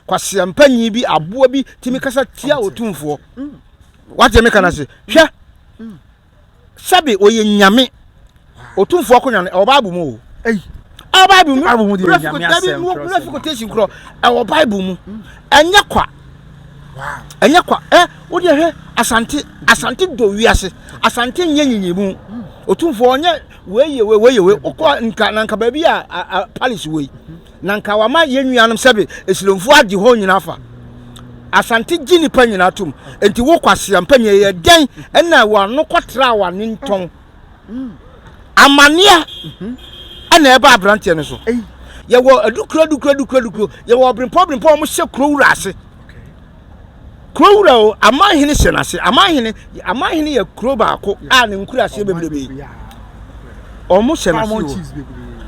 kwaseampanyin bi aboa bi tumi kasa tia Otumfoɔ. Wate me ka no ase? Hwɛ, sɛbe ɔyɛ nyame. Otumfoɔ akonnwa no ɛwɔ Bible mu o. Ɛwɔ Bible mu. Bible mu deɛ nyame asɛm twerɛ sɛ. Quotation korɔ ɛwɔ Bible mu. Ɛnyɛ kwa. Ɛnyɛ kwa. Ɛ wo deɛ hwɛ Asante Asante dɔ wiase. Asante nyɛ nyinyimu. Otumfoɔ ɔnyɛ wei yɛ wei wei yɛ wei. Wokɔ nka na nka baabi a palace wei. Na nka wama yɛn nuanom sɛbe Esilomfoɔ agye hɔ nyinaa fa. Asante gye nipa nyinaa tom. Enti wo kwasea mpanyin ɛyɛ dɛn ɛna wano kɔtra wane ntɔn. Amaneɛ ɛna ɛba aberanteɛ no so. Yɛwɔ adukuro adukuro adukuro adukuro. Yɛwɔ ɔbrempɔ ɔbrempɔ a wɔhyɛ kuro wura ase. Kuro wura o, amanhene hyɛ n'ase. Amanhene amanhene yɛ kuro baako a ne nkuro aseɛ bebrebe. Wɔn hyɛ n'ase o.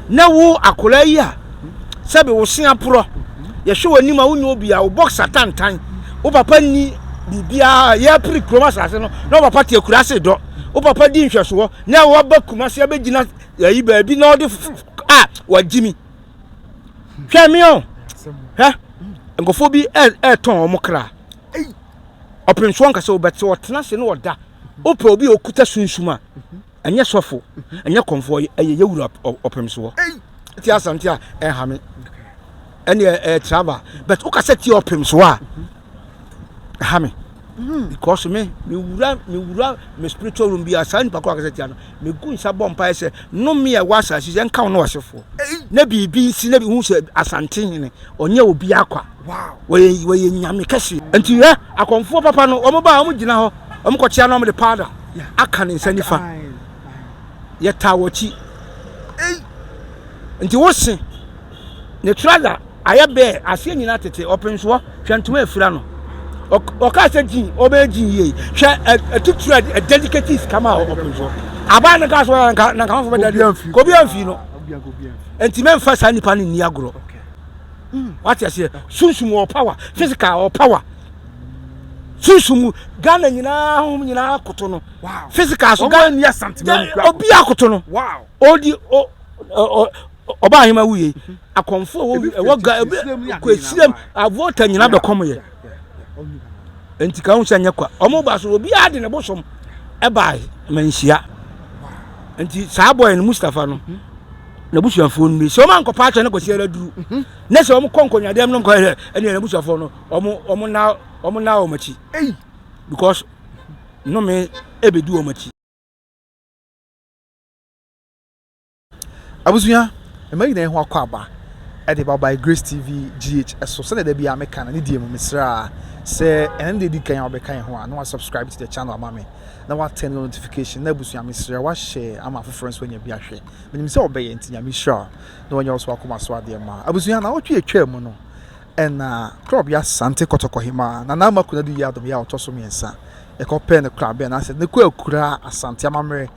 Na wo akwadaa yi a sɛbi wo se aporɔ, yɛhwɛ w'anim a wonyɛ obi a wo boxer tantan, wo papa nni biribiara, yɛpere kurom asase no na wo papa te akuraase dɔ, wo papa di nhwɛsoɔ na waba Kumasi abɛgyina ayi baabi na ɔde a wagye mi. Hwɛ me o, hwɛ nkurɔfoɔ bi ɛretɔn wɔn kra. Ɔpemsoɔ nkasa wobɛte ɔtena ase na ɔda. Wopɛ obi a ɔkuta sunsum a, ɛnyɛ sɔfo, ɛnyɛ kɔmfoɔ, ɛyɛ yɛwura ɔpemsoɔ. Ti asante a ɛnha me. Ɛne ɛyɛ travel. But wokasa ti ɔpemsoɔ a, ɛha me. Because me, me wura, me wura me spiritual room bi a saa nipa koro akasa tia no, me gu nsa bɔ mpaeɛ sɛ nnome a ɛwɔ asase sɛ nka wo ne w'asefoɔ. Na biribi nsi na bi hu sɛ Asante hene ɔnyɛ obi akwa. Wɔyɛ wɔyɛ nyame kɛse. Nti hwɛ akɔmfoɔ papa no wɔn ba wɔn gyina hɔ wɔn kɔkyea na wɔn de powder aka ne nsa nifa. Yɛtaa wɔ akyi. Nti wo se ne trouser ayɛ bɛɛ aseɛ nyinaa tete ɔpensoɔ hwɛ ntoma efira no ɔkaa sɛ jean ɔbɛyɛ jean yie hwɛ atitire a dedicate sika ma ɔpensoɔ aban no kaa so na nka nka bɛda de kobi amfi no nti mɛmfa saa nipa no nni agorɔ wate aseɛ sunsum wɔ power physical wɔ power sunsum Ghana nyinaa honhom nyinaa koto no physical so Ghana obi akoto no odi o ɔbaa ahema wuye akɔmfo a ɛwɔ ga kɔ esiram avota nyina bɛkɔm yɛ nti ka ho sɛ nyɛ kwa ɔmo ba so obiara de ne bosom ɛbaa manhyia nti saa bɔyɛ no Mustapha no n'abusuafoɔ no sɛ ɔmo ankɔpa akyɛ no kɔsi ara duru ne sɛ ɔmo kɔ nkɔnyadeɛ no nkɔ yɛ ɛne n'abusuafoɔ no ɔmo ɔmo na ɔmo na ɔmo akyi because nnome ɛbɛdi wɔn akyi. Abusua, mma nyinaa ho akɔ aba ɛde ba by Grace TV GH ɛso sɛdeɛ da biara meka no ne deɛ mu mesrɛ a sɛ ɛno deɛ di kan a wɔbɛka yɛn ho a na wa subscribe to the channel ama me na wa turn on notification na abusua mesrɛ wa share ama afoforɔ nso anya bi ahwɛ menim sɛ wɔbɛyɛ nti Nyame hyira na wɔnyɛ wo so akoma so adeɛ ma abusua na wɔtwe atwa mu no ɛna Korɔbea Asante Kɔtɔkɔhemaa Nana Ama Konadu Yiadom yɛ a ɔtɔ so mmiɛnsa ɛkɔpɛɛ no korabea anaasɛ ne kɔ akura Asante amammerɛ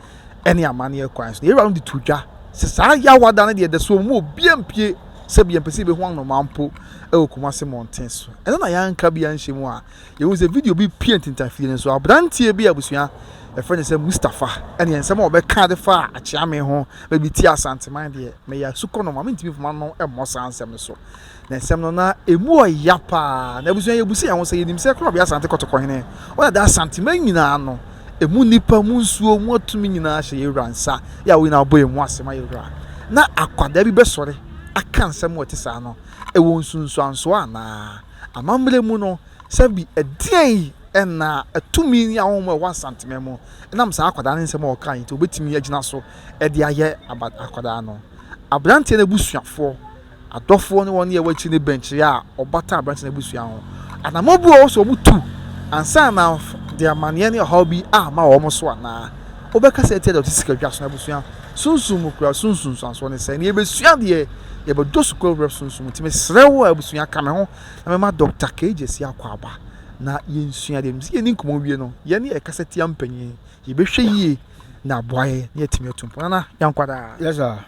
ne amanneɛ kwan so. Na yɛn wuranom de to dwa sɛ saa Yawada no deɛ ɛda so mu obiara mpue sɛ bia mpɛ sɛ yɛbɛhu anomaa mpo wɔ Kumasi mmɔnten so. Ɛno na yɛanka bi anhyɛ mu a yɛhu sɛ video bi pue ntintafie no so. Aberanteɛ bi a abusua yɛfrɛ no sɛ Mustapha ɛne nsɛm a ɔbɛka de fa Akyeame ho baabi tia Asanteman deɛ meyɛ asukɔ no ma mentumi mfa m'ano mmɔ saa nsɛm no so. Na nsɛm no, na emu wɔ ya paa. Na abusua, yɛbisa yɛn ho sɛ, yɛnim sɛ Korɔbea Asante Kɔtɔkɔhene, ɔna da Asanteman nyinaa ano, emu nnipa, mu nsuo, mu atumi nyinaa hyɛ yɛn wura nsa, yɛ a wɔn nyinaa bɔ yɛn mu ase ma yɛn wura. Na akwadaa bi bɛsɔre aka nsɛm a ɛte saa no, ɛwɔ nsunsuansoɔ anaa? Amammerɛ mu no, sɛbi ɛdeɛn na tumi ne ahonhom a ɛwɔ Asanteman mu nam saa akwadaa no nsɛm a ɔkae nti wɔbɛtumi agyina so de ayɛ akwadaa no? Aberanteɛ no abusuafoɔ Adɔfoɔ ne wɔn a ɛwɔ akyiri no bɛnkyerɛ a ɔbata aberanteɛ no abusua ho. Anammɔn bi wɔ hɔ sɛ wɔtu ansa na de amaneɛ ne ɔhaw bi amma wɔn so anaa? Wobɛkasa atia deɛ ɔte sikadwa so no abusua sunsum mu kura so nsunsuansoɔ ne sɛn? Na yɛbɛsua deɛ yɛbɛdɔ sukuu awura sunsum nti mesrɛ wo abusua ka me ho na mema Dɔkta KJ Asiakwa aba na yɛnsua deɛ. Sɛ yɛni nkɔmmɔ wie no, yɛne yɛkasa tia mpanyin, yɛbɛhwɛ yie na aboa yɛn na yɛatumi atu mpɔn. Nana, yɛnkɔ daa. Yes sir.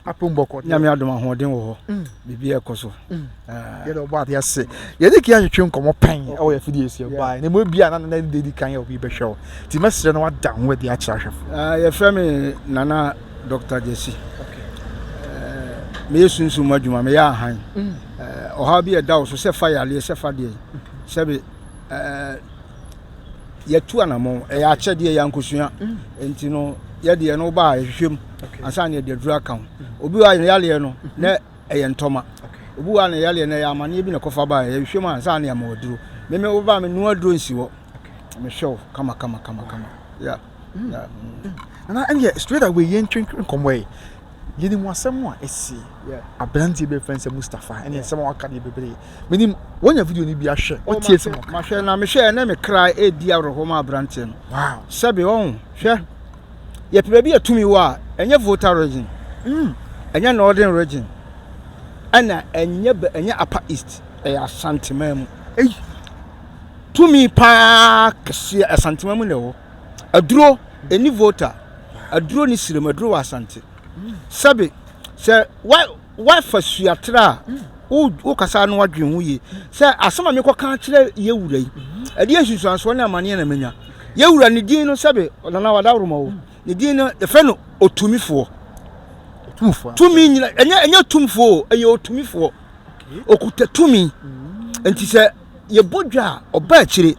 Apem bɔkɔ deɛ. Nyame adom ahoɔden wɔ hɔ. Biribi ɛkɔ so. Yɛde ɔbɔ adeɛ ase. Yɛde kia twetwe nkɔmmɔ pɛn ɛwɔ yɛ fidie so yɛbaeɛ. Na mu ebia na na de di kan yɛ obi bɛhwɛ wo. Nti mɛsrɛ na wada ho adi akyerɛ ahwɛfo. Yɛfrɛ me Nana Dr. Gyasi. Meyɛ sunsum mu adwuma, meyɛ ahan. Ɔhaw bi a ɛda wo so sɛ fa yareɛ sɛ fa deɛ sɛbe yɛtu anamɔn ɛyɛ akyɛdeɛ yɛ ankosua nti no yɛdeɛ no woba a yɛhwehwɛ mu ansa na yɛde aduru aka ho. Obi wɔ a ne yareɛ no na ɛyɛ ntɔma. Obi wɔ a ne yareɛ no ɛyɛ amaneɛ bi na ɛkɔfa baeɛ yɛhwehwɛ mu ansa na yɛama aduro. Meme woba a menoa aduro nsi hɔ. Mehwɛ wo kama kama kama kama. Yeah. Yeah. Nana ɛnneɛ straight away yɛntwe nkɔmmɔ yi. Yɛnim asɛm a ɛsi aberanteɛ bi a yɛfrɛ no sɛ Mustapha ɛne nsɛm a waka deɛ bebree. Menim woanya video no bi ahwɛ, wotie sɛ ɔka. Mahwɛ na mehwɛ na me kra ɛredi awerɛhoɔ ma aberanteɛ no. Wow. Sɛbe ɔho hwɛ yɛpɛ baabi a tumi wɔ a ɛnyɛ Volta region, ɛnyɛ Northern region, ɛna ɛnyɛ ɛnyɛ Upper East, ɛyɛ Asanteman mu. Ei. Tumi paa kɛseɛ Asanteman mu na ɛwɔ. Aduro ɛni Volta, aduro ni Sirem, aduro wɔ Asante. Sɛbe sɛ wa wafa suatra a wo wokasa no wadwen ho yie sɛ asɛm a mekɔka akyerɛ yɛ wura yi ɛdeɛ nsunsuansoɔ ne amaneɛ na menya. Yɛ wura ne din no sɛbe Nana Wadaworoma o, ne din no yɛfrɛ no Otumifoɔ. Tumi nyina ɛnyɛ ɛnyɛ tumfoɔ o, ɛyɛ otumifoɔ. Okuta tumi. Nti sɛ yɛbɔ dwa a ɔba akyire.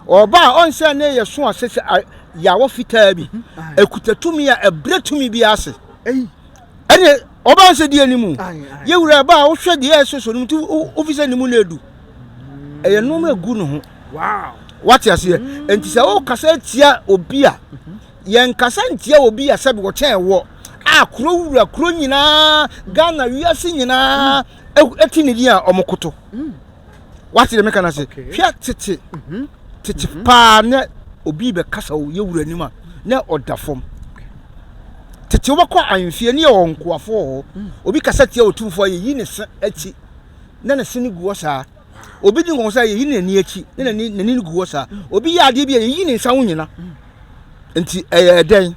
Ɔba a ɔnsɛ ne yɛ so ase sɛ yawɔ fitaa bi. Ɛkuta tumi a ɛbrɛ tumi bi ase. Ɛne ɔba nsɛ di anim. Yɛwura ɛba a wohwɛ deɛ ɛsoso no nti wofi sɛ ne mu na edu. Ɛyɛ nneɛma egu ne ho. Wate aseɛ? Nti sɛ wokasa tia obi a yɛnkasa ntia obi a sɛbi wɔkyɛn wɔ a kuro wura kuro nyinaa Ghana wiase nyinaa ɛti ne din a wɔn koto. Wate deɛ meka no ase? Hwɛ tete tete paa na obi bɛkasa wɔ yɛ wura anim a na ɔda fam. Tete wobɛkɔ ahemfie ne yɛwɔ nkoafoɔ wɔ hɔ. Obi kasa tia otumfoɔ a yɛyi ne se akyi na ne se no gu hɔ saa. Obi di nkɔmmɔ sɛ yɛyi n'ani akyi na n'ani n'ani no gu hɔ saa. Obi yɛ adeɛ bi a yɛyi ne nsa ho nyina. Nti ɛyɛ dɛn?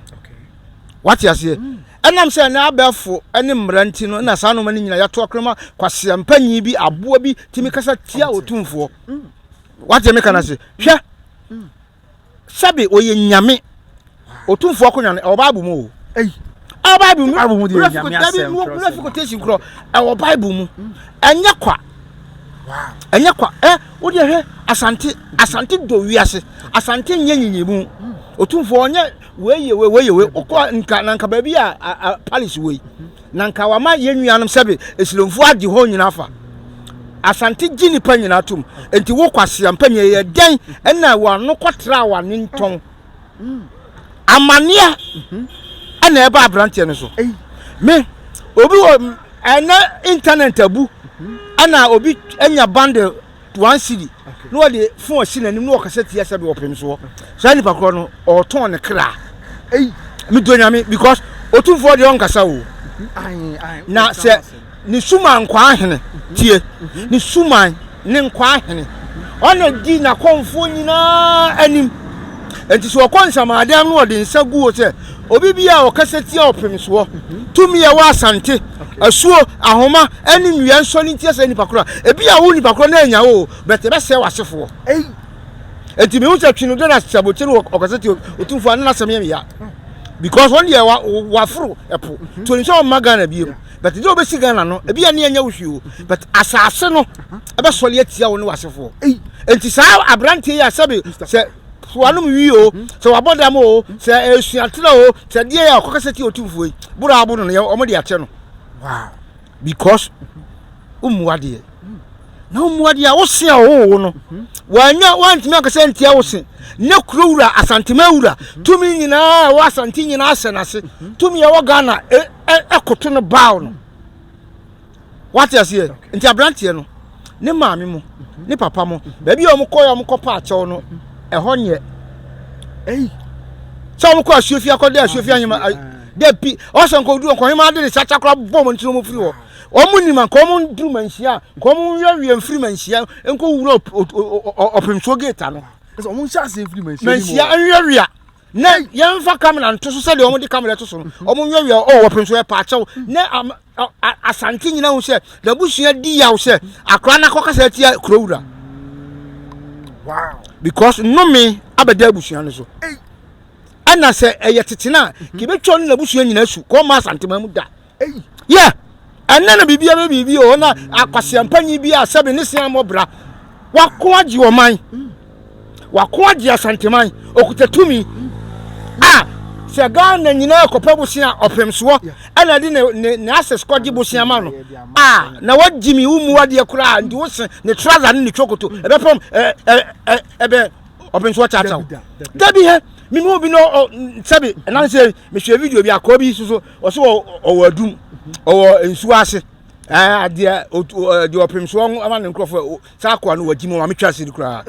Wate aseɛ? Ɛnam sɛ na abɛɛfo ne mmara nti no na saa nnoɔma no nyina yɛato akoroma kwasea mpanyin bi aboa bi tumi kasa tia otumfoɔ. Wate me ka no ase? Hwɛ, sɛbe ɔyɛ nyame. Otumfoɔ akonnwa no ɛwɔ Bible mu o. Ɛwɔ Bible mu. Bible mu deɛ nyame asɛm. Wura fi quotation korɔ ɛwɔ Bible mu. Ɛnyɛ kwa. Ɛnyɛ kwa. Ɛ wo deɛ hwɛ Asante Asante dɔ wiase. Asante nyɛ nyinyimu. Otumfoɔ ɔnyɛ wei yɛ wei wei yɛ wei wokɔ nka na nka baabi a palace wei na nka wama yɛn nuanom sɛbe esilomfoɔ agye hɔ nyinaa fa asante gye nipa nyinaa tom nti wo kwasea mpanyin yɛ dɛn ɛna wano kɔtra wane ntɔn amaneɛ ɛna ɛba aberanteɛ no so me obi wɔ ɛnɛ internet abu ɛna obi anya bundle one cedi na ɔde fon asi n'anim na ɔkasa tia sɛ bi ɔpem soɔ saa nipa korɔ no ɔtɔn ne kra medɔ nyame because otumfoɔ deɛ ɔnkasa o na sɛ ne suman nkwaa hene tie ne suman ne nkwaa hene ɔna di n'akɔmfoɔ nyinaa anim nti sɛ ɔkɔ nsamadan no ɔde nsa gu hɔ sɛ obi bi a ɔkasa tia ɔpem soɔ tumi a ɛwɔ asante asuo ahoma ɛne nnua nsɔ ne ntia sɛ nipa korɔ a ebi a wo nipa korɔ na anya wo bɛtɛ bɛsɛ w'asefoɔ nti mehu sɛ twene dɛ na sabotire no ɔkasa tia otumfoɔ a ne n'asɛm yɛ me ya because wɔn deɛ waforo ɛpo nti onim sɛ ɔmma Ghana biem but deɛ ɔbɛsi Ghana no ebi a ne ɛnyɛ wo hwee o but asase no ɛbɛsɔre atia wo ne w'asefoɔ nti saa aberanteɛ yi a sɛbe sɛ wanom wi o sɛ wabɔ dam o sɛ esuatrɛ o sɛ deɛ yɛ ɔkɔkasa tia otumfoɔ yi boro abo no no wɔn de akyɛ no because wommu adeɛ na wommu adeɛ a wose a ɔwɔ wo no wanya wantumi ankasa ntia wo se ne kuro wura asantema wura tumi nyinaa ɛwɔ asante nyinaa hyɛ n'ase tumi ɛwɔ Ghana ɛkoto no baaw no wate aseɛ nti aberanteɛ no ne maame mu ne papa mu baabi a wɔn kɔ yɛ wɔn kɔ pa akyɛw no ɛhɔ nyɛ sɛ wɔn kɔ asuofi akɔ dɛ asuofi ahema dɛ pi ɔsɛ nkɔ duro nkɔ hema de ne sakya kora bɔ wɔn ntiri wɔn firi hɔ wɔn nim anka wɔn duru manhyia nka wɔn wiawie mfiri manhyia nkɔ wura ɔpemsoɔ gate ano manhyia nwiawia na yɛmfa kamera nto so sɛdeɛ wɔde kamera to so no wɔn nwiawia ɔ wɔpem so ɛpa akyɛw na asante nyina hu sɛ n'abusua di yaw sɛ akora no akɔkasa atia kuro wura because nnome abɛda abusua no so ɛna sɛ ɛyɛ tete no a kebɛtwa no n'abusua nyina su kɔma asantema mu da yɛ. Ɛnnɛ na biribiara bɛ biribi o, na akwaseampanyin bi a sɛbe ne se ammɔ bra, wako agye ɔman, wako agye Asanteman, okuta tumi a sɛ Ghana nyinaa kɔpɛ bosea ɔpem soɔ ɛna de ne ne ne access kɔgye bosea ma no a na wagye mi wo mu adeɛ koraa nti wo se ne trouser ne ne twokoto ɛbɛpam ɛ ɛ ɛ ɛbɛ ɔpem soɔ kyakyaw dabi hɛ mimi obi no sɛbe ɛnan sɛ mehwɛ video bi akɔɔ bi soso ɔsɛ ɔwɔ adum ɔwɔ nsuo ase ɛɛ adeɛ deɛ ɔpem soɔ ama ne nkurɔfoɔ saa akoa no wagyi mu maame twa ase koraa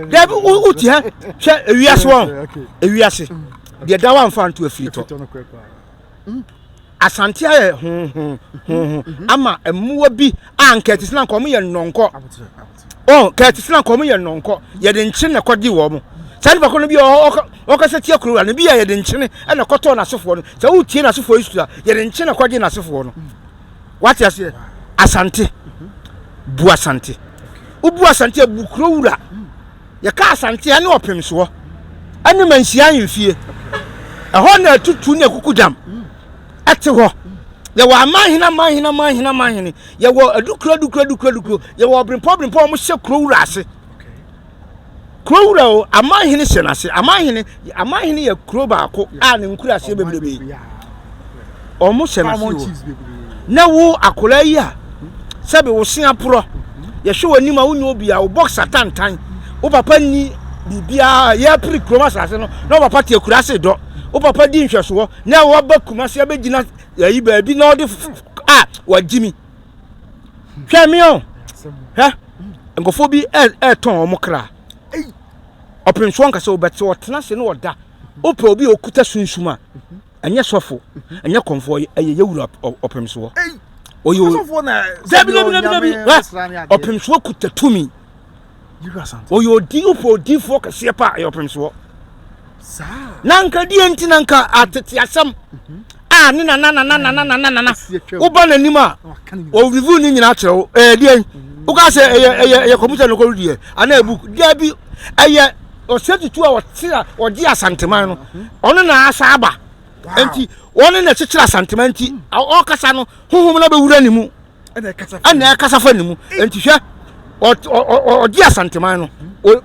dabi wote ha hwɛ ewiase wɔn ewiase deɛ da wamfa nto afiri tɔ asante ayɛ honhon honhon ama mmoa bi a nka ɛte sɛ na nka wɔn yɛ nnɔnkɔ ɔn ka ɛte sɛ na nka wɔn yɛ nnɔnkɔ yɛde nkyene na ɛkɔgye wɔn saa nipa ko no bi ɔkasa tia kuro wura no bi a yɛde nkyene ɛna ɛkɔtɔɔ n'asefoɔ no sɛ wotie n'asefoɔ yi su a yɛde nkyene na ɛkɔgye n'asefoɔ no. Wate aseɛ? Asante. Bu Asante. Wobu Asante a, bu kuro wura. Yɛka Asante a, ɛne ɔpemsoɔ. Ɛne Manhyia ahemfie. Ɛhɔ na atutu ne akukudam ɛte hɔ. Yɛwɔ amanhene, amanhene, amanhene, amanhene. Yɛwɔ adukuro, adukuro, adukuro, adukuro. Yɛwɔ ɔbrempɔ, ɔbrempɔ a wɔhyɛ kuro wura ase. Kuro wura o, amanhene hyɛ n'ase. Amanhene, amanhene yɛ kuro baako a ne nkuraseɛ bebrebe. Wɔn hyɛ n'ase o. Na wo akwadaa yi a, sɛbi wo se aporɔ, yɛhwɛ w'anim a wonyɛ obi a wo box atantan, wo papa nni biribiara, yɛpere kurom asase no, na wo papa te akuraase dɔ, wo papa di nhwɛsoɔ, na waba Kumasi abɛgyina ayi baabi na ɔde a wagyimi. Hwɛ me o, hwɛ nkurɔfoɔ bi ɛretɔn wɔn kra. Ɔpemsoɔ nkasa wobɛte ɔtena ase na ɔda. Wopɛ obi a ɔkuta sunsum a, ɛnyɛ sɔfo, ɛnyɛ kɔmfoɔ, ɛyɛ yɛwura ɔpemsoɔ. Ɔyɛ dabi dabi dabi dabi hwɛ ɔpemsoɔ kuta tumi. Ɔyɛ odi wopɛ odiifoɔ kɛseɛ pa ɛyɛ ɔpemsoɔ. Na nka deɛ nti na nka atete asɛm a ne nana nana nana nana nana woba n'anim a ɔreview ne nyinaa kyerɛ wo ɛyɛ deɛ woka sɛ ɛyɛ ɛyɛ ɛyɛ kɔmputa no kɔru deɛ anaa book deɛ bi ɛyɛ ɔsɛ tutu a ɔte a ɔgye asanteman no ɔno na asa aba nti ɔno na ɛkyekyere asanteman nti ɔkasa no honhom no bɛwura ne mu ɛna ɛkasa fa ne mu nti hwɛ ɔgye asanteman no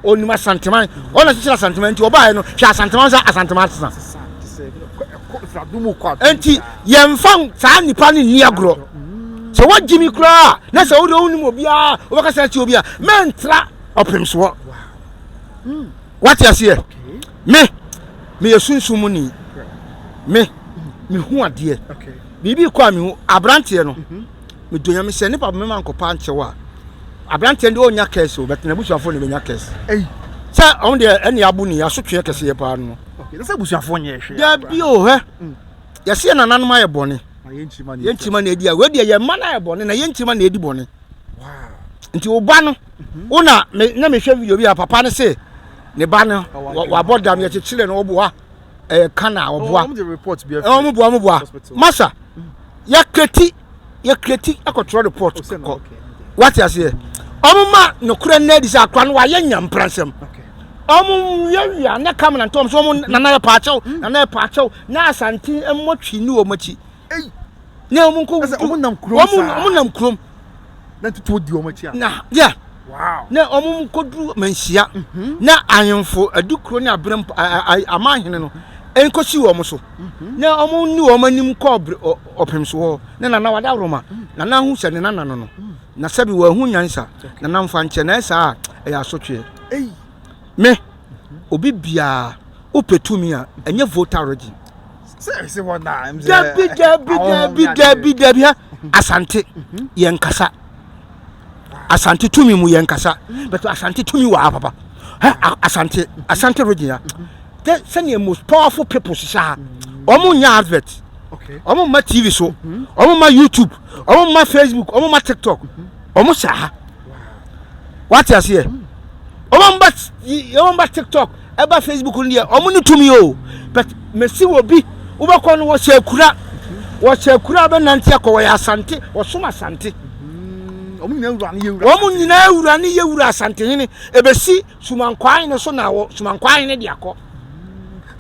ɔnim asanteman ɔna kyekyere asanteman nti ɔbaeɛ no hwɛ asanteman sɛ asanteman sesa nti yɛmfa saa nipa no nni agorɔ sɛ woagye mi koraa na sɛ wode wonim obiara wobɛkasa atie obi a mɛntra ɔpem soɔ wate aseɛ me meyɛ sunsum mu ni me mehu adeɛ biribi kɔ a mehu aberanteɛ no mhm. medɔ nyame sɛ ne papa mema nkɔpa nkyɛw a aberanteɛ no deɛ ɔnya kɛse o bɛtena abusuafoɔ na ɛbɛnya kɛse sɛ ɔno deɛ ɛne abo ni asotweɛ kɛseɛ paa no dabi o hɛ mm. yɛse yɛ nananom ayɛ bɔne yɛnkyima na ɛdi a wei deɛ yɛ mma no ayɛ bɔne na yɛnkyima na ɛdi bɔne nti wo ba no mhm. wo na na mehwɛ video bi a papa no se ne ba no wabɔ dam yɛkyekyere no ɔboa ɛyɛ kana ɔboa ɔmo boa ɔmo boa masa yɛkreti yɛkreti akɔtwerɛ report oh, kɔ wate aseɛ ɔmo ma nokorɛ nna adi sɛ akora no wayɛ nya mpransɛm ɔmo wiawia ne kamera ntɔm so ɔmo nana yɛ paakyɛw hmm. nana yɛ paakyɛw na asante mmɔ twi ne wɔn akyi ne ɔmo nkɔ ɔmo nam kurom ɔmo nam kurom na tutuo di wɔn akyi a na yɛ na wɔn nkɔduru manhyia mhm. na ahemfo adukuro ne abere amanhene no nkɔsi wɔn so mhm. na wɔn ni wɔn anim kɔ ɔpem so hɔ na nana wada woroma mhm. nana ho sɛ ne nana no no na sɛbi wɔn ho nyansa nana nfa nkyɛn na ɛsaa ɛyɛ asotweɛ me obi biara wopɛ tumi a ɛnyɛ voter region dabi dabi dabi dabi dabi ha asante yɛn kasa asante tumi mu yɛn kasa but asante tumi wɔ ha papa ha asante asante region ya sɛnea most powerful people hyehyɛ ha wɔn nyɛ advert wɔn mma tv so wɔn mma youtube wɔn mma facebook wɔn mma tiktok wɔn hyɛ ha wate aseɛ wɔn ba wɔn ba tiktok ɛba facebook no deɛ wɔn ne tumi o but mesi wɔ bi wobɛkɔ no wɔhyɛ akura wɔhyɛ akura bɛnante akɔ wɔyɛ asante wɔsom asante wɔn nyinaa wura ne yɛ wura wɔn nyinaa wura ne yɛ wura asante hene ebesi sumankwaa hene so na wɔ sumankwaa hene de akɔ.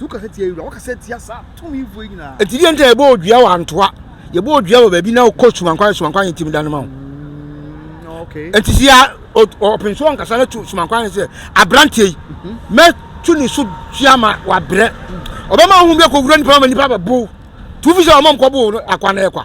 Wokasa tia wura, wokasa tia saa tumi fo nyinaa. Eti deɛ nti a yɛbɔ odua wɔ antoa. Yɛbɔ odua wɔ baabi na wokɔ sumankwan sumankwan yɛ ntumi da no ma wo. Mm, Nti si ya ɔpinso ɔnkasa no to sumankwan sɛ aberanteɛ yi mhm. mɛtu ne so tua ma wabrɛ. Ɔbɛma ohun bi akɔwura nipa ma nipa bɛbo. Tufi sɛ ɔmɔ nkɔbo no akwa na ɛkwa.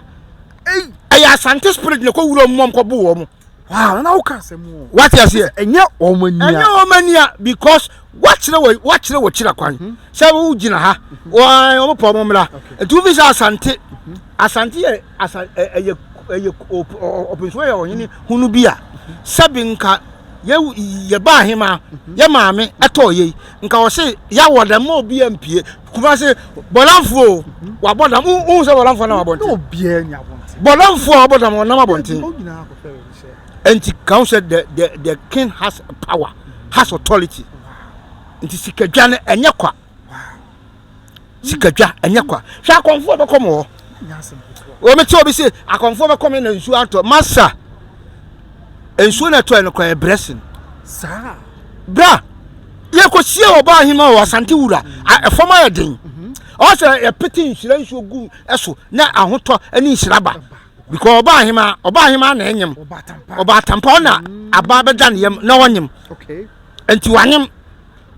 Ɛyɛ Asante spirit na ɛkɔwura ɔmɔ nkɔbo wɔn. Wow, na woka asɛm o. Wate aseɛ? Ɛnyɛ wɔn ania. Ɛnyɛ wɔn ania because wakyerɛ wɔ wakyerɛ wɔ kyerɛ kwan. Mhm. Sɛ wogyina ha, mhm. wɔn wɔn pɔ wɔn mmra. Nti wofi sɛ Asante, mhm. Asante yɛ asa ɛyɛ ɛyɛ ɔpinso yɛ ɔhene hunu bi a sɛbi nka yɛ yɛ ba ahema yɛ maame ɛtɔ yɛ nka ɔse yɛawɔ dɛm ma obi ampie Kumase bɔdamfoɔ o wabɔ dam wohu sɛ bɔdamfoɔ nam abɔnten bɔdamfoɔ a wabɔ dam ɔnam abɔnten nti kan sɛ the the the king has power has authority nti sikadwa no ɛnyɛ kwa sikadwa ɛnyɛ kwa hwɛ akɔnfoɔ bɛkɔ mo hɔ wɔn ti obi se akɔnfoɔ bɛkɔ mi na nsuo atɔ masa nsuo na ɛtɔ yɛ no kora yɛ blessing bra yɛkɔsie ɔbaa ahema wɔ asante wura ɛfam ayɛ den ɔwɔ sɛ yɛpete nhyira nsuo gu so na ahotɔ ne nhyira ba because ɔbaa ahema ɔbaa ahema na ɛnyem ɔbaa tampa ɔna aba bɛda ne yam na ɔnyem nti wanyem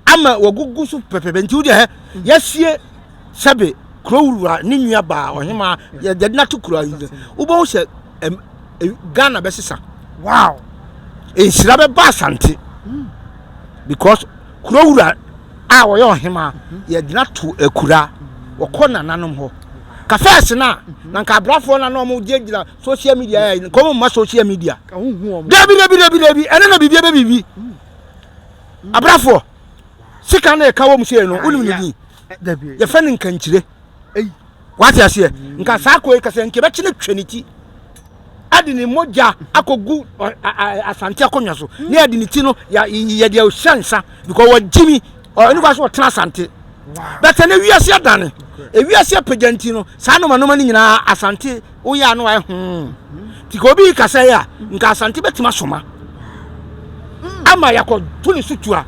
ama wagugu so pɛpɛpɛ nti wodeɛ hɛ yɛsie sɛbe kuro wura ne nua baa ɔhema yɛde no ato kuro ayi wobɛhu sɛ Ghana bɛsesa wow nhyira bɛba Asante because kuro wura a wɔyɛ ɔhema yɛde no ato akura wɔkɔ nananom hɔ ka fɛs no a na nka abrafoɔ no na wɔn gyinagyina social media yɛ nka wɔn mma social media dabi dabi dabi dabi ɛne na biribi ɛbɛ biribi abrafoɔ sika na ɛka wɔn sei no wonim ne din yɛfɛ no nkankyire wate aseɛ nka saa kɔ yi kasa nka ɛbɛkye no twɛ ne ti ade ne mogya akɔgu asante akonnwa so ne yɛde ne ti no yɛde ahyɛ nsa because wɔgye mi ɔne kwa so ɔtena asante bɛtɛ ne wiase adane ewiase apagya nti no saa noma noma no nyinaa asante woyɛ ano ayɛ ho nti ka obi kasa yi a nka asante bɛtumi asoma ama yɛakɔto ne so tua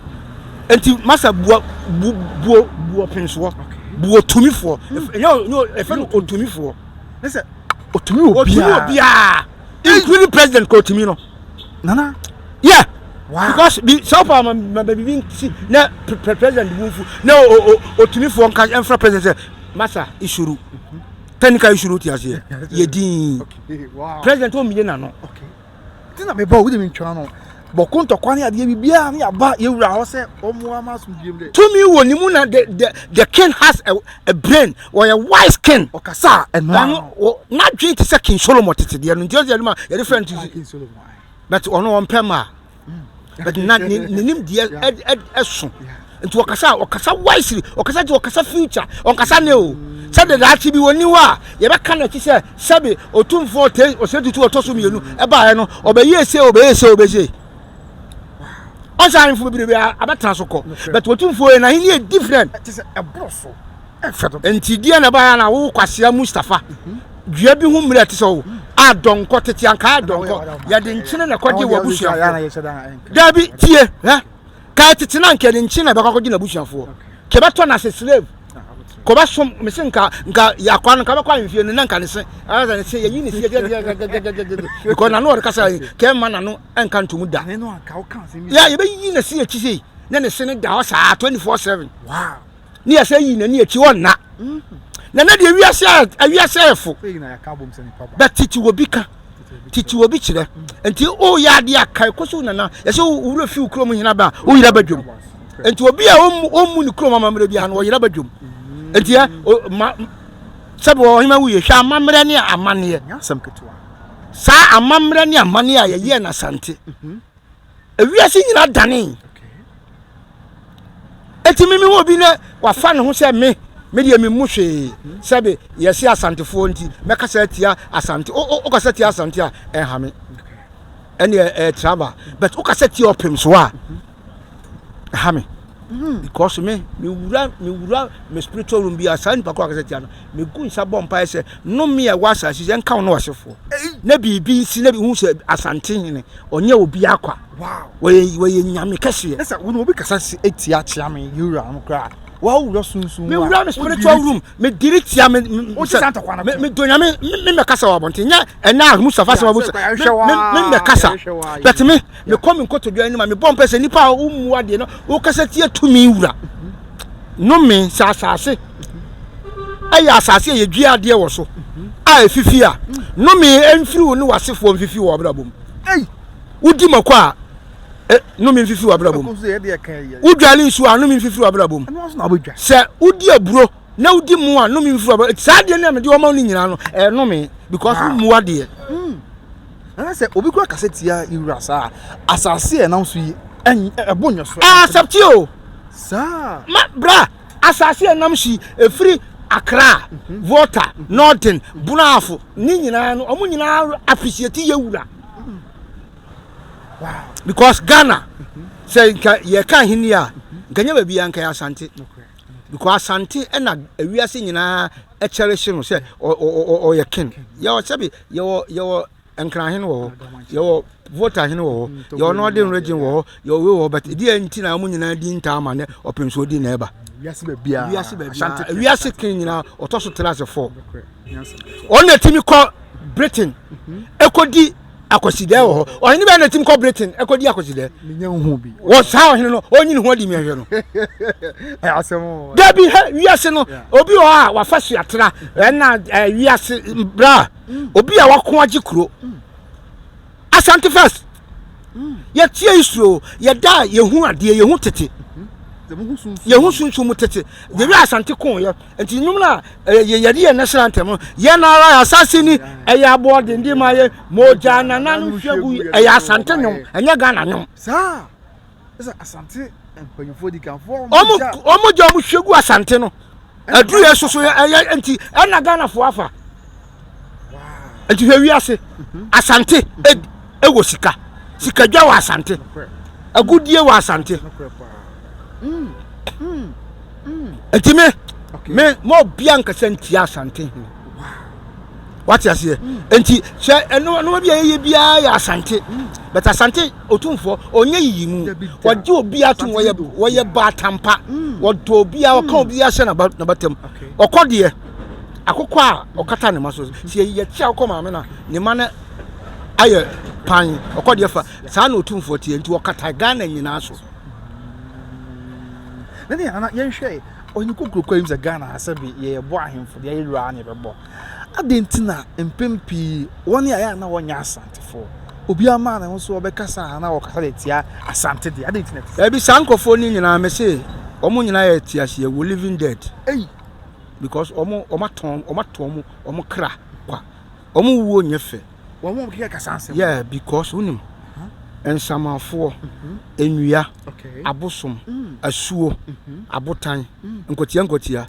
nti masa bua bu buo buo pensoɔ buo tumifoɔ ɛnyɛ ɛfɛ no otumifoɔ otumi obiara obiara including president ka otumi no nana yeah wow. because bi sɛ ɔpa ma ma bibi nti na president bu nfu na otumifoɔ nka ɛnfra president sɛ masa isuru technical isuru ti aseɛ yɛ din president o mie n'ano. Ti na meba o wode mentwa no bɔko ntɔkwa ne adeɛ biribiara ne yɛaba yɛwura hɔ sɛ ɔmmoa ma asomdwoeɛ mu dɛ. Tumi wɔ ne mu na the the the king has a, a brain wɔyɛ wise king. Ɔkasa a ɛno ano. N'adwene te sɛ King Solomon tete deɛ no nti ɔsɛ yɛde ma yɛde frɛ no ti King Solomon. But ɔno ɔmpɛ maa. But na ne ne nimdeɛ ɛso. Nti ɔkasa ɔkasa wisely ɔkasa ti ɔkasa future ɔnkasa ne o sɛde daakye bi wɔni hɔ a yɛbɛka n'akyi sɛ sɛbe otumfoɔ ɔte ɔsɛ tutu ɔtɔ so mmienu ɛbaeɛ no ɔbɛyɛ ese ɔbɛyɛ ese ɔbɛyɛ ɔsɛ ahemfo bebrebe abɛtena so kɔ but otumfoɔ yɛ n'ahenni yɛ different nti deɛ na ɛbaeɛ na wo kwasea Mustapha dua bi ho mmerɛ te sɛ wo a dɔnkɔ tete anka dɔnkɔ yɛde nkyene na ɛkɔgye wɔ abusuafoɔ daabi tie hɛ Kae tete na nka ne nkyen na ɛbɛkɔ akɔgye n'abusuafoɔ. Ka ɛbɛtɔ no ase slave. Ka ɔbɛsom mese nka nka akwa no nka bɛkɔ ahemfie no na nka ne se ayɛ ne se yɛyi ne se gɛgɛgɛgɛgɛgɛ because n'ano ɔde kasa yi ka ɛmma n'ano ɛnka ntomu da. Yɛ yɛbɛyi ne se akyi sei na ne se no da hɔ saa 24/7. Wow. Ne yɛ sɛ yi n'ani akyi ɔnna. Na na deɛ wiase a wiase ayɛ fo. Bɛ tete wɔ bi ka. Tete wɔ bi kyerɛ. Nti woyɛ adeɛ a kae kɔ so nana. Yɛsɛ wowura fi wo kurom hena ba a woyera badwam. Nti obi a ɔmmu ne kurom amammerɛ biara no ɔyera badwam. Nti ɛ ma sɛbi ɔhema wuye hwɛ amammerɛ ne amanneɛ. Saa amammerɛ ne amanneɛ a yɛyɛɛ no Asante. Ewiase nyinaa danee. Eti me mehu obi na wafa ne ho sɛ me me deɛ memmu hwee sɛbe yɛse asantefoɔ nti mɛkasa atia asante wokasa tia asante a ɛnha me ɛne ɛyɛ traba but wokasa tia ɔpem so a ɛha me because me mewura mewura me spiritual room bi a saa nipa koro akasa tia no megu nsa bɔ mpaeɛ sɛ nnome a ɛwɔ asase sɛ nka wo ne w'asefoɔ na biribi nsi na hu sɛ asante hene ɔnyɛ obi akwa wɔyɛ wɔyɛ nyame kɛseɛ ɛsɛ wo na obi kasa si etia kyea me yewura no koraa. Wawura sunsun mu a. Mewura me spiritual room me diri tia me me me do nyame me mɛ kasa wɔ abɔnten nyɛ ɛnna a Mustafa sɛ wabu sɛ me me mɛ kasa but me me kɔ me nkotodwe anim a me bɔ mpɛ sɛ nipa a womu adeɛ no wokasa tia tumi wura no me sɛ asase ɛyɛ asase a yɛdua adeɛ wɔ so a efifi a no me mfiri wo ne w'asefoɔ mfifi wɔ abrabɔ mu wodi mako a nnome mfifi w'abrabɔ mu. Wodwale nsuo a, nnome mfifi w'abrabɔ mu. Sɛ wodi aburo na wodi mu a, nnome mfifi w'abrabɔ mu. Saa adeɛ no a mede wɔma wo no nyinaa no, ɛyɛ nnome because ah. wommu adeɛ. Hmm. Na sɛ obi kura kasa tia yɛwura saa asase a ɛnam so yi ɛbo nyɛ so. Accept o. Saa. Ma bra asase a ɛnam so yi efiri Accra, mhm. Volta, Northern, Brafo ne nyinaa no wɔn nyinaa appreciate yɛwura. Because Ghana sɛ nka yɛka ahenni a nka nyɛ baabi a nka yɛ Asante because Asante ɛna ewiase nyinaa ɛkyɛre hye no sɛ ɔyɛ king yɛwɔ sɛbi yɛwɔ yɛwɔ Nkran hene wɔ hɔ yɛwɔ Volta hene wɔ hɔ yɛwɔ Northern region wɔ hɔ yɛwɔ wei wɔ hɔ but ɛdeɛ nti na wɔn nyinaa di ntaa ma ne ɔpem so odi na ɛba wiase baabiara wiase baabiara wiase king nyinaa ɔtɔ so tena ase fɔ ɔno na ɛtumi kɔ Britain ɛkɔdi akwasidɛɛ wɔ hɔ ɔhene bɛyɛ na tim kɔ Britain ɛkɔdi akwasidɛɛ wɔ saa ɔhene no ɔnyi ne ho adi mmiɛnhwɛ no dabi hɛ wiase no obi wɔ hɔ a wafa suatra ɛna wiase bra mm. obi a wako agye kuro mm. Asante first mm. yɛtie isuro yɛda yɛhu adeɛ yɛhu tete mm-hmm. yɛhu sunsun mu tete deɛ Asante ko yɛ Nti nnwom no a yɛde yɛn national anthem no, yɛn ara asase ni, ɛyɛ aboɔden ma yɛ, mogya nananom hwie gu, ɛyɛ Asante nnwom, ɛnyɛ Ghana nnwom. Saa, ɛsɛ Asante mpanyinfoɔ di kanfoɔ. Wɔn wɔn gya wɔn hwie gu Asante no, aduru yɛ soso ɛyɛ nti ɛna Ghanafoɔ afa. Nti hwɛ wiase, mhm. Asante ɛwɔ sika, sikadwa wɔ Asante, agudie wɔ Asante. Mm. Mm. Nti me me ma obia nkasa ntia Asante hene. Wate aseɛ? Nti sɛ ɛno ɛno bi a yɛyɛ biara yɛ Asante. But Asante otumfoɔ ɔnyɛ yiyi mu. Wɔgye obi atom wɔyɛ wɔyɛ baatampa. Wɔdɔ obi a ɔka obi ahyɛ n'abatam. Ɔkɔ deɛ akokɔ a ɔkata ne ma so. Sɛ yɛkyi akokɔ maame na ne ma no ayɛ pan ɔkɔ deɛ fa saa na otumfoɔ teɛ nti ɔkata Ghana nyinaa so. Na ne ana yɛnhwɛ ɔhene kokuroko yi sɛ Ghana ha sɛ bi yɛbɔ ahemfo deɛ yɛwura ne yɛbɛbɔ adɛn nti na mpɛn pii wɔn a yɛ a na wɔnyɛ asantefoɔ obiara maa ne ho so ɔbɛkasa a na wɔkasa de tia asante deɛ adɛn nti na ɛte saa. Ɛbi saa nkurɔfoɔ no nyinaa me se wɔn nyinaa yɛ teaseɛ wɔ living dead. Ei. Because wɔn wɔn atɔn wɔn atɔn wɔn wɔn kra kwa wɔn wuo nyɛ fɛ. Wɔn a wɔkeka kasa asɛm. Yeah, because wonim nsamanfoɔ, nnua, abosom, asuo, abotan, nkwatia nkwatia,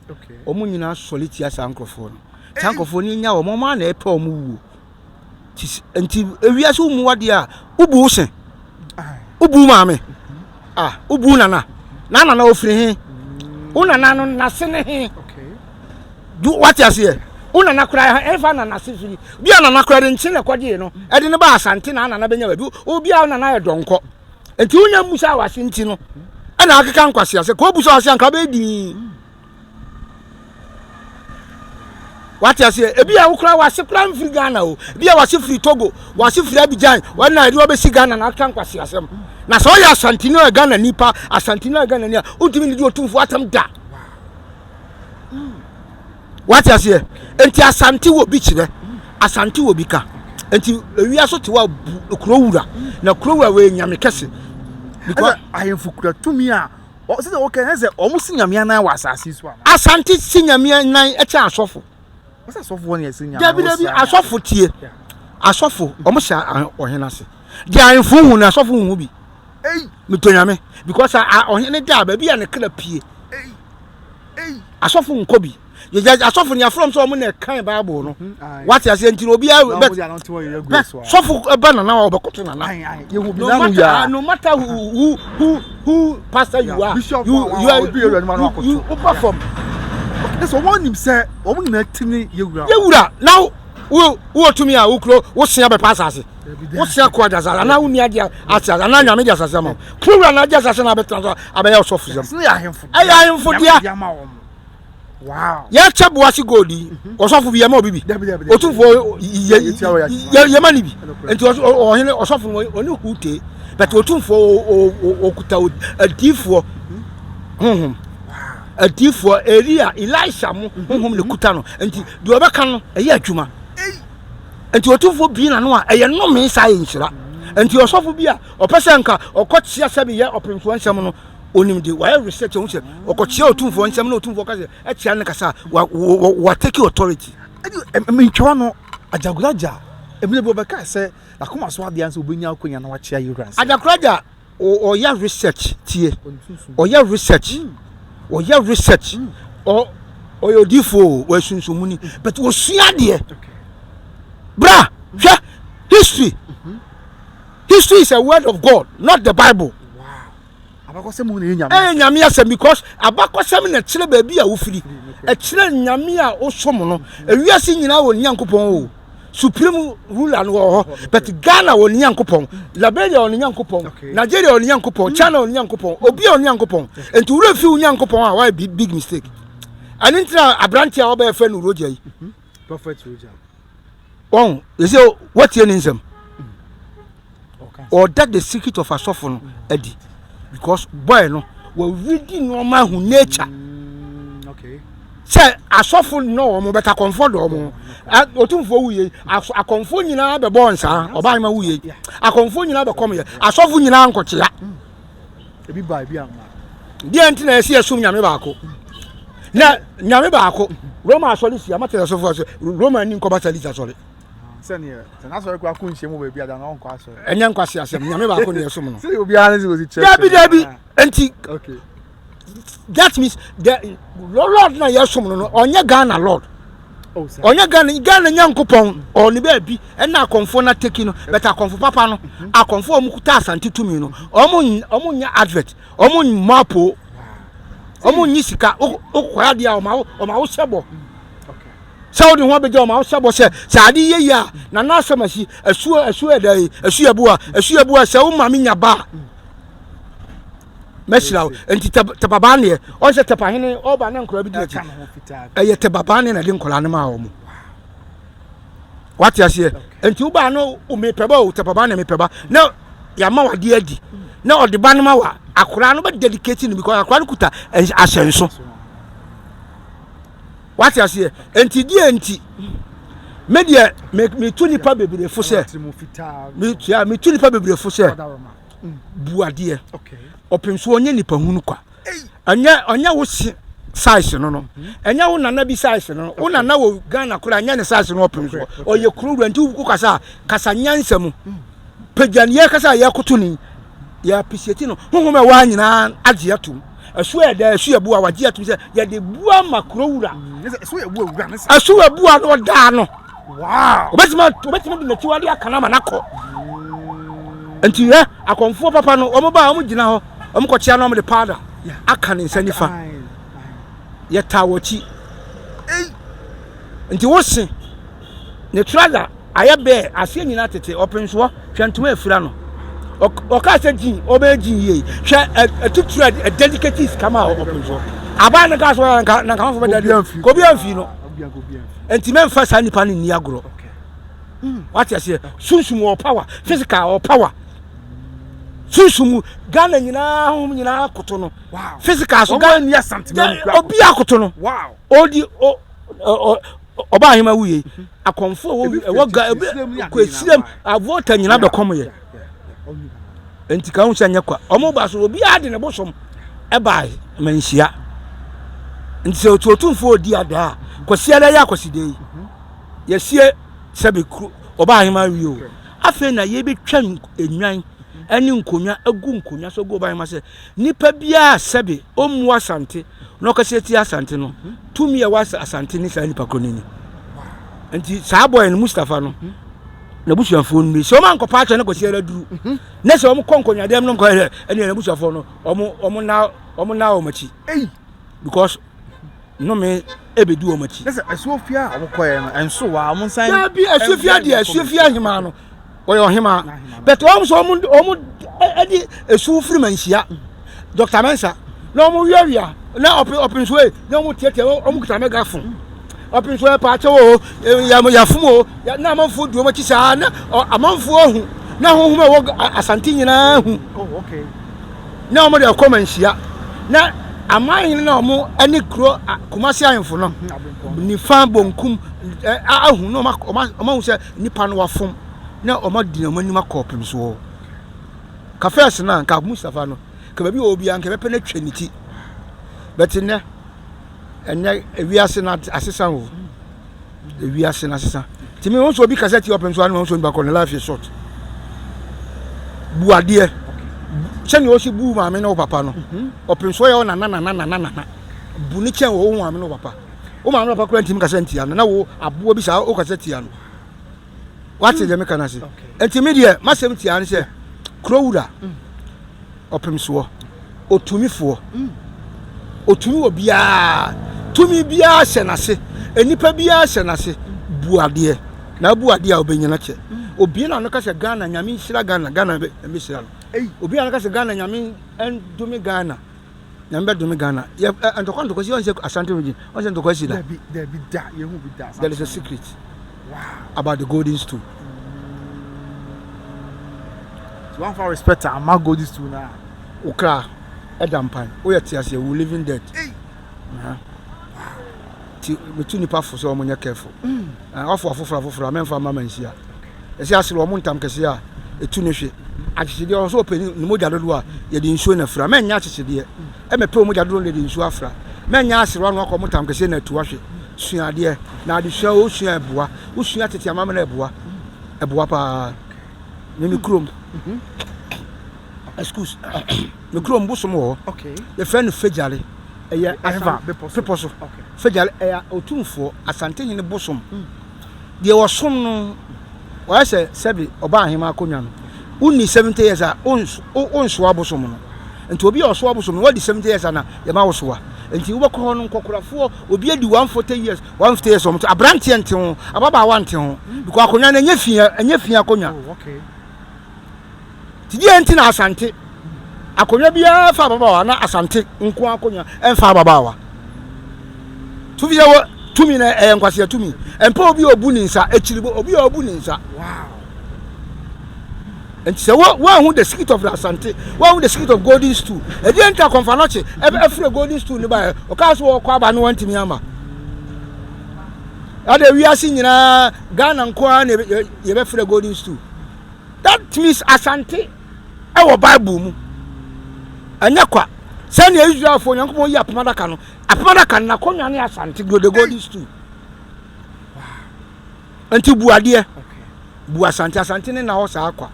wɔn nyinaa sɔre tia saa nkurɔfoɔ no. Saa nkurɔfoɔ no nya wɔn, wɔn ara na ɛpɛ wɔn wuo. Nti ewiase wo mu adeɛ a, wobu wo se, wobu wo maame, ah, wobu wo nana, na nana ofiri he, wo nana no nase ne he. Do wate aseɛ? Wo nana koraa ɛmfa nana ase firi. Bi a nana koraa de nkye na ɛkɔgyee no ɛde no ba Asante na nana bɛnya baabi. Obi a nana yɛ dɔnkɔ. Nti wonya mmusa wɔ ase nti no ɛna akeka nkwasi ase. Kɔ obusa ase anka bɛyɛ din. Wate aseɛ? Ebi a wo koraa wase koraa mfiri Ghana o. Ebi a wase firi Togo, wase firi Abidjan, wɔn na ɛde wɔbɛsi Ghana na akeka nkwasi asɛm. Na sɛ ɔyɛ Asanteni a Ghana nipa, Asanteni a Ghana ni a, wontumi ne di otumfoɔ atam da. Wate aseɛ? Nti Asante wɔ bi kyerɛ, Asante wɔ bi ka. Nti ewia so te wa bu kuro wura, na kuro wura wɔ nyame kɛse. Because ahemfo kura tumi a sɛ wɔka ne sɛ wɔn si nyame anan wɔ asase so ana. Asante si nyame anan ɛkyɛn asɔfo. Wɔsɛ asɔfo wɔn yɛ si nyame. Dabi dabi asɔfo tie. Asɔfo wɔn hyɛ ɔhene ase. Deɛ ahemfo hu no asɔfo hu bi. Metɔ nyame because ɔhene da baabi a ne kra pie. Asɔfo nkɔ bi. Yɛgya asɔfo ne afrɔm sɛ wɔn na ɛkan Bible no. Mhm, Wate aseɛ nti na obiara bɛ bɛ sɔfo ba nana wa ɔbɛkoto nana. No matter ah, no matter who who who who pastor you are, you you are you you woba fam. Ɛsɛ wɔn nim sɛ wɔn nyinaa ti ne yɛwura. Yɛwura na wo wo tumi a wokuro wo sea bɛpa asase. Wosi akɔ agye asase anaa wonni agye ase anaa nyame de asase ama wo. Kuro wura na agye asase na abɛtena so abɛyɛ ɔsɔfo sɛm. Ɛyɛ ahemfo dea. Yɛkyɛ boase gold yi mhm. ɔsɔfo bi yɛma obi bi otumfoɔ yɛma ne bi nti ɔhene ɔsɔfo no ɔne hute but otumfoɔ ɔkuta adiifoɔ mhm. honhom adiifoɔ Elia Elisha mo mhm. honhom na kuta no nti deɛ ɔbɛka no ɛyɛ adwuma nti otumfoɔ bie n'ano a ɛyɛ nnome saa yɛ nhyira nti ɔsɔfo bi a ɔpɛ sɛ nka ɔkɔkyea sɛ meyɛ ɔpemfoɔ nsɛm no onim de wayɛ research ohun sɛ ɔkɔkyea otumfoɔ nsɛm na otumfoɔ ka sɛ ɛkyea ne kasa wa wa wa take authority. Mentwa no Ajagoraja ebile bi ɔbɛka sɛ n'akoma so adeɛ sɛ obɛnya akwanya na wakyea Yewura nsɛm. Ajagoraja ɔyɛ research tie ɔyɛ research ɔyɛ research ɔ ɔyɛ odiifoɔ o ɔyɛ sunsumuni but ɔsua adeɛ bra hwɛ history history is a word of God not the Bible. Abakɔsɛm mu na ɛyɛ nyame asɛm. Ɛyɛ nyame asɛm because abakɔsɛm na ɛkyerɛ baabi a wofiri. Ɛkyerɛ nyame a wosom no. Ewiase nyinaa wɔ ne Nyankopɔn o. Supreme ruler no wɔ hɔ. But Ghana wɔ ne Nyankopɔn. Liberia wɔ ne Nyankopɔn. Nigeria wɔ ne Nyankopɔn. China wɔ ne Nyankopɔn. Obi wɔ ne Nyankopɔn. Nti wura fi wo Nyankopɔn a wayɛ big mistake. Ɛno nti na aberante a wɔbɛyɛ fɛ no Roger yi. Prophet Roger. Wɔn, yɛsɛ wɔtie ne nsɛm. Ɔda the secret of asɔfo no adi because boy no wɔredi nneɛma ahu nature. Sɛ asɔfo nnɔ wɔn bɛta akɔmfoɔ dɔ wɔn. Otumfoɔ wu yie akɔmfoɔ nyinaa bɛbɔ nsaa ɔbaa ma wu yie akɔmfoɔ nyinaa bɛkɔm yɛ asɔfo nyinaa nkɔkyea. Ebi ba ebi ama. Deɛ nti na yɛsi yɛsom nyame baako na nyame baako Roma asɔre si amate asɔfo asɔre Roma ni nkɔba salisa asɔre. Sɛdeɛ sɛ n'asɔre kura ko nhyia mu baabi ada na ɔnkɔ asɔre. Ɛnyɛ nkwasi asɛm nyame baako na ɛsom no. Sɛdeɛ obiara ne sɛ osi kyerɛ. Dabi dabi nti. Okay. That means the Lord na yɛsom no no ɔnyɛ Ghana Lord. Oh, ɔnyɛ Ghana Ghana Nyankopɔn ɔne baabi ɛna akɔmfoɔ no ateki no but akɔmfo papa no mhm. akɔmfo a wɔn kuta asante tumi no wɔn wɔn nyɛ advert wɔn mmɔ apo wɔn nyi sika okɔ adeɛ a wɔn awo hyɛ bɔ. Sɛ wode ho abɛgya wɔn a, wohyɛ bɔ sɛ, sɛ ade yɛ yie a, Nana asɛm asi, asuo, asuo ɛda yi, asuo abua, asuo abua, sɛ wo maame nya ba a, mɛhyira wo. Nti tɛpabaa neɛ, ɔn sɛ tɛpahene ɔba ne nkɔla bi di n'akyi. Ɛyɛ tɛpabaa ne na de nkɔla no maa wɔn. Wate aseɛ? Nti wobaa no, mepɛ ba o, tɛpabaa ne mepɛ ba. Na yɛama wadeɛ adi. Na ɔde ba no ma wa, akwaraa no bɛ dedicate no because akwaraa no kuta ahyɛnso. Wate aseɛ? Enti deɛ nti, me deɛ metu nipa bebree fo sɛ, metua metu nipa bebree fo sɛ, bu adeɛ. Ɔpem so ɔnyɛ nipa hunu kwa. Ɛnyɛ ɔnyɛ wo se size no no. Ɛnyɛ wo nana bi size no no. Wo nana wɔ Ghana koraa ɛnyɛ ne size no ɔpem so. Ɔyɛ kuro wura nti wo kasa kasa nyansa mu. Pagya ne yɛkasa a yɛkoto ni. Yɛ appreciate no. Honhom a ɛwɔ ha nyinaa agye atom. Ɛso yɛ dɛ, ɛso yɛ bu a wagye atom sɛ yɛde bu ama kuro wura. Mm, ɛso yɛ bu awura ne sa. Ɛso yɛ bu a na ɔdaa no. Wow. Obetumi obetumi de n'akyiwade aka no ama n'akɔ. Mm. Nti hwɛ akɔmfoɔ papa no wɔn ba wɔn gyina hɔ wɔn kɔkyea na wɔn de powder aka ne nsa nifa. Yɛtaa wɔ akyi. Nti wose ne trouser ayɛ bɛɛ aseɛ nyinaa tete ɔpensoɔ hwɛ ntoma afira no ɔkaa sɛ gyin ɔbɛyɛ gyin yie hwɛ atitire a dedicate sika ma ɔpensoɔ aban no kaa so na nka na nkamafo bɛda de kobi amfi no nti mɛmfa saa nipa no nni agorɔ wate aseɛ sunsum wɔ power physical wɔ power sunsum Ghana nyinaa honhom nyinaa koto no physical so Ghana obi akoto no odi ɔba ahema wuye akɔmfo a ɛwɔ ga kɔ esiram avɔta nyina bɛkɔm yɛ nti ka ho sɛ nyɛ kwa ɔmo ba so obiara de ne bosom ɛbaa manhyia nti sɛ otu otumfo odi adaa kwasiada yɛ akwaside yi yɛsie sɛbe kuro ɔba ahema wie o afei na yɛbɛtwa nnwan ɛne nkonnwa agu nkonnwa so agu ɔba ahema sɛ nipa biara sɛbe ɔmmu asante na ɔkasa tia Asante no, tumi a ɛwɔ Asante ne saa nipa korɔ no ni. Nti saa bɔyɛ no Mustapha no, n'abusuafoɔ no sɛ wɔn ankɔpa akyɛ no kɔsi ara duru mhm. na sɛ wɔn kɔ nkonnwadɛm no nkɔ yɛ ɛne n'abusuafoɔ no wɔn wɔn na wɔn na wɔn akyi because nnome ebedi wɔn akyi. Ɛsɛ asuofia a wɔn kɔɛ no ɛnso wa wɔn nsan. Dabi asuofia deɛ asuofia ahemaa no. Ɔyɛ ɔhemaa. But wɔn nso wɔn wɔn ɛde esu firi manhyia. Dr. Mensa na wɔn wiawia na ɔpe ɔpe nso ee na wɔn tiatia wɔn kuta megaphone. Ɔpe nso ɛpa akyɛw o yɛ yɛfom o na amanfoɔ di wɔn akyi saa na amanfoɔ ahu na honhom a ɛwɔ Asante nyinaa hu. Oh, okay. Na wɔn de ɛkɔ manhyia na aman hene na wɔn ɛne kuro Kumasi ahemfo no nifa bonkum ahu na wɔn ahu sɛ nipa no wafom na wɔn adi wɔn anim akɔ ɔpem soɔ. Ka first na nka Mustapha no ka baabi wɔ obiara nka bɛpɛ no atwa ne ti bɛte nnɛ ɛnɛ ewiase na asesa o ewiase na asesa nti mi wɔn nso obi kasa ti ɔpem so ano wɔn nso nipa kɔ ne life is short bu adeɛ sɛnea ɔsi bu maame ne wo papa no ɔpem so yɛ wo nana nana nana nana bu ne kyɛn wɔ wo maame ne wo papa. Wo maame papa kura ntumi kasa ntia no na wo aboa bi saa wo kasa tia no. Wate deɛ meka no ase. Nti me deɛ m'asɛm tia ne sɛ kuro wura mm. ɔpemsoɔ otumifoɔ mm. otumi wɔ biara tumi biara hyɛ n'ase nnipa biara hyɛ n'ase bu adeɛ na abu adeɛ a wobɛnyina kyɛ mm. obi na no ka sɛ Ghana nyame nhyira Ghana Ghana bɛhyira no obi na no ka sɛ Ghana nyame ndome Ghana Nyame bɛ dome Ghana. Yɛ ɛ ntɔkwa ntɔkwa si ɔn sɛ Ashanti region ɔn sɛ ntɔkwa si da. Dabi dabi da yɛ hu bi da. There is a secret. Wow. About the golden stool. So one for respect ama golden stool na. Okra ɛda mpan. Oyɛ te ase we living dead. Hey. Uh-huh. Ti metu nipa fo sɛ wɔn nyɛ careful. Mm. Wafo afoforo afoforo a mɛmfa mma manhyia. Ɛsɛ asere wɔn ntam kɛse a etu ne hwe. Akyekyedeɛ ɔwɔ sɛ ɔpɛ ne mogya dodoɔ a yɛde nsuo na afira. Mɛnyɛ akyekyedeɛ ɛmɛpɛ wɔn mogya dodoɔ na yɛde nsuo afra. Mɛnyɛ aserewa ano akɔ wɔn ntam kɛseɛ na atu ahwe. Sua adeɛ na adesua wosua ɛboa. Wosua tete amammerɛ ɛboa. Ɛboa paa. Me me kurom. Excuse. Me kurom bosom wɔ hɔ. Yɛfrɛ no Fegyale. Ɛyɛ bepɔ so. Fegyale ɛyɛ otumfoɔ Asantehene bosom. Deɛ wɔsom no, wɔayɛ sɛ sɛbe ɔbaa ahema akonnwa no, wonni 70 years a wonsoa abosom no. Nti obi a ɔsoa abosom no, wadi 70 years a na yɛma wo soa. Nti wobɛkɔ hɔ no, nkɔkorafoɔ, obi adi 140 years, 150 years, wɔn aberanteɛ nte ho, ababaawa nte ho, because akonnwa no ɛnyɛ fi, ɛnyɛ fi akonnwa. Oh, okay. Nti deɛ nti na Asante akonnwa biara fa ababaawa na Asante nko akonnwa ɛmfa ababaawa. Tufi sɛ wɔ tumi na ɛyɛ nkwasea tumi. Ɛmpɛ obi a obu ne nsa akyiri bo obi a obu ne nsa. Wow. Nti sɛ wo woahu the secret of the Asante, woahu the secret of golden stool. Ɛdeɛ nti akɔmfa nɔkye ɛfrɛ golden stool ne baeɛ. Ɔkaa so wɔkɔ aba no wantumi ama. Ɛde wiase nyinaa Ghana nko ara na yɛbɛfrɛ golden stool. That means Asante ɛwɔ Bible mu. Ɛnyɛ kwa. Sɛnea Israelfoɔ Onyankopɔn yi apam adaka no, apam adaka no n'akonnwa ne Asante the golden stool. Nti bu adeɛ. Bu Asante. Asante ne na hɔ saa kwa.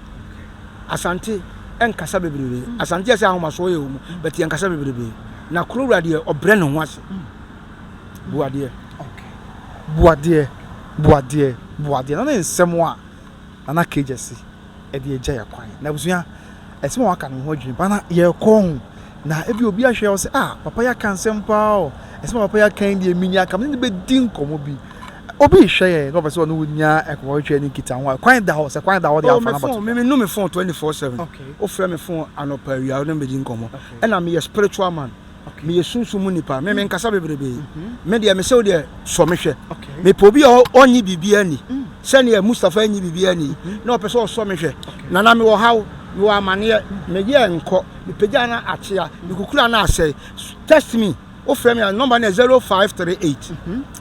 Asante ɛnkasa bebrebe. Asante yɛ sɛ ahomasoɔ yɛ wɔ mu, but yɛnkasa bebrebe. Na kuro wura deɛ ɔbrɛ ne ho ase. Bu adeɛ. Bu adeɛ, bu adeɛ, bu adeɛ. Na ne nsɛm a Nana Kegyesi de agya yɛ kwan. Na abusua, ɛsɛm a waka no ho adwene pa na yɛrekɔ ho. Na ebi obi ahwɛ ɔsɛ ah papa yi aka nsɛm paa o. Ɛsɛm a papa yi aka yi deɛ minya anka me ne no bɛdi nkɔmmɔ bi. Obi rehwɛ yɛn na ɔpɛ sɛ ɔne wo nya nkɔmmɔtwetwe ne nkitaho a, kwan da hɔ. Sɛ kwan da hɔ deɛ Oh, afa me no phone, abɛto me dwa. me nu me phone 24/7. Okay. Wofrɛ me phone anɔpa awia wo ne me bɛdi nkɔmmɔ. Okay. Ɛna meyɛ spiritual man. Okay. Meyɛ sunsum mu nipa. Me menkasa bebrebe. Mm-hmm. Me deɛ mesɛ wo deɛ sɔ me hwɛ. Okay. Mepɛ obi a ɔnye biribiara ni. Sɛdeɛ Mustapha nyi biribiara ni. Na ɔpɛ sɛ ɔsɔ me hwɛ. Nana mewɔ haw, mewɔ amaneɛ, meyɛ nkɔ, mepagya na akyea, mekukura na asɛe. Test me. Wofrɛ me a number no yɛ 0538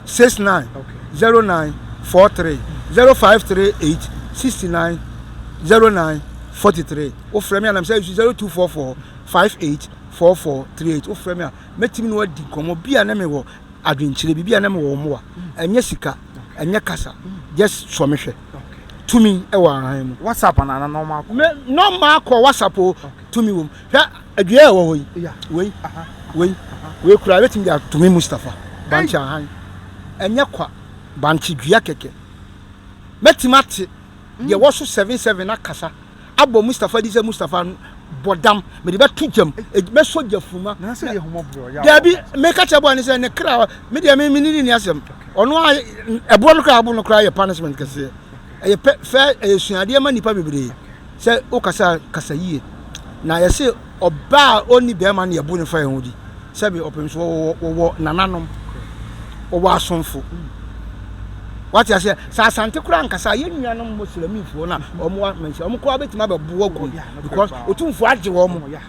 69 09 43 0538 69 09 43. Wofrɛ me a nam sɛ 0244 58 44 38. Wofrɛ me a mɛtumi ne wadi nkɔmmɔ bi a ne mewɔ adwenkyerɛ bi, bi a ne mewɔ mmoa. Ɛnyɛ sika, ɛnyɛ kasa, just sɔ me hwɛ. Tumi wɔ ahan mu. WhatsApp anaa normal call? Me normal call WhatsApp o, tumi wɔ mu. Hwɛ adua a ɛwɔ hɔ yi, wei, wei, wei koraa ebetumi de atumi Mustapha bankye ahan. Ɛnyɛ kwa, bankye dua kɛkɛ. Mɛtumi ate deɛ wɔso 77 akasa abɔ Mustapha di sɛ Mustapha bɔ dam, mede bɛto gyam, mɛsɔ gya fuma. Daabi, meka kyerɛ bɔɔ ne sɛ ne kra, me deɛ me ne ni asɛm. Ɔno a ɛboɔ no koraa abo no koraa yɛ punishment kɛseɛ. Ɛyɛ pɛ fɛ, ɛyɛ suadeɛ ma nnipa bebree sɛ wokasa kasa yie. Na yɛse ɔbaa a ɔnni bɛrima no yɛbo no fa yɛn ho di. Sɛbi ɔpem so wɔwɔ wɔwɔ nananom, wɔwɔ asomfo. Wate aseɛ? Sɛ Asante koraa ankasa a, yɛn nuanom Muslimifoɔ no a wɔn wɔ Manhyia, wɔn koraa bɛtumi abɛboa gu because Otumfoɔ agye wɔn.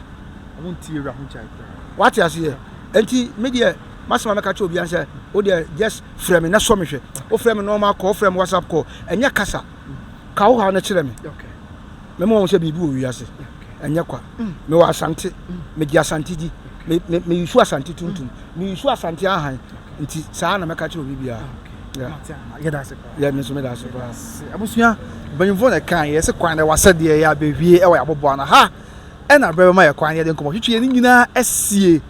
Wate aseɛ? Enti me deɛ m'asɛm a mɛka kyerɛ obiara sɛ wo deɛ just frɛ me na sɔ me hwɛ. Wofrɛ me normal call, wofrɛ me WhatsApp call, ɛnyɛ kasa. Ka wo haw no kyerɛ me. Mɛma wɔn sɛ biribi wɔ wiase. Ɛnyɛ kwa. Mewɔ Asante. Megye Asante di. Me me meyusu Asante tuntum. Meyusu Asante ahan. Nti saa na mɛka kyerɛ obi biara. Yeah, me nso meda ase paa. Abusua, mpanyinfoɔ na ɛka yɛ sɛ kwan na ɛwɔ asɛdeɛ yɛ abɛwie ɛwɔ yɛ aboboa no ha ɛna berɛ bɛma yɛ kwan yɛde nkɔmmɔ twitwi yɛn nyinaa asie.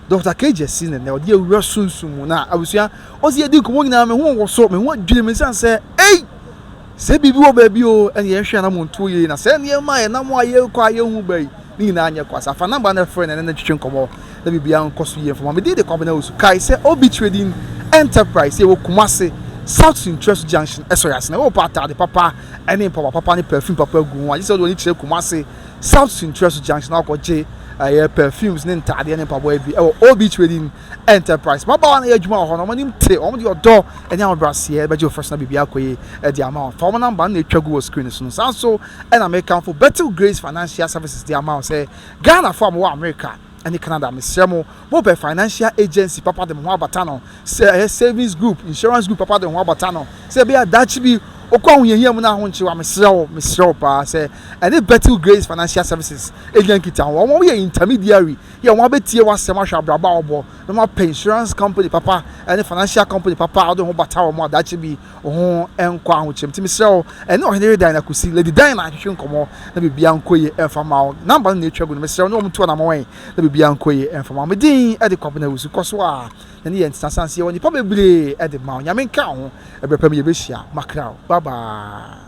Dɔkta KJ si ne nɛ ɔde awura sunsum mu na abusua ɔsi yɛdi nkɔmmɔ nyinaa me ho woso me ho adwiri me nsan sɛ ei sɛ biribi wɔ baabi o ɛne yɛnhwɛ anamontuo yie na sɛ nneɛma a yɛnam a yɛkɔ a yɛhu ba yi ne nyinaa nyɛ kwa sa fa namba no frɛ na ɛne no twetwe nkɔmmɔ na biribiara nkɔ so yie mfama mede de Kwabena Owusu kae sɛ Obi Trading Enterprise yɛwɔ Kumase South Suntreso Junction ɛsɔ yɛ asene wopɛ ataade papa ɛne mpaboa papa ne perfume papa gu ho a gye sɛ wode w'ani kyerɛ Kumase South Suntreso Junction na wakɔgye ɛyɛ perfumes ne ntaadeɛ ne mpaboa bi ɛwɔ Obi Trading Enterprise. Mmabaawa no yɛ adwuma wɔ hɔ no, wɔn anim te, wɔn de ɔdɔ ne ahobrɛaseɛ bɛgye wo frɛ so na biribi akɔ yie de ama wo. Fa wɔn namba no na ɛtwa gu wɔ screen so no. Saa nso ɛna mekamfo Bethel Grace Financial Services de ama wo sɛ Ghanafoɔ a mowɔ America ne Canada, mesrɛ mo, mopɛ financial agency papa de mo ho abata no, sɛ ɛyɛ savings group, insurance group papa de ho abata no, sɛ ɛbɛyɛ a daakye bi wokɔ ahohiahia mu na ahonkye wo a, mesrɛ wo, mesrɛ wo paa sɛ ɛne Bethel Grace Financial Services nya nkitaho. Wɔn yɛ intermediary, yɛ wɔn abɛtie w'asɛm ahwɛ abrabɔ a wɔbɔ na wɔapɛ insurance company papa ne financial company papa a wode ho bata wɔn a daakye bi wo ho nkɔ ahokyerɛ mu. Nti mesrɛ wo, ɛne Ɔhene Dinah Kusi, Lady Dinah nhwehwɛ nkɔmmɔ na biribiara nkɔ yie mfa mma wo. Number no na ɛtwa gu no, mesrɛ wo ne wɔn ntu anammɔn ɛ na biribiara nkɔ yie mfa mma wo. Me din de Kwabena Owusu, kɔ so a na ne yɛn ntena sane sɛ yɛwɔ nnipa bebree de ma wo. Nyame nka wo ho, ɛberɛ pa mu yɛbɛhyia. Makra wo, bye bye.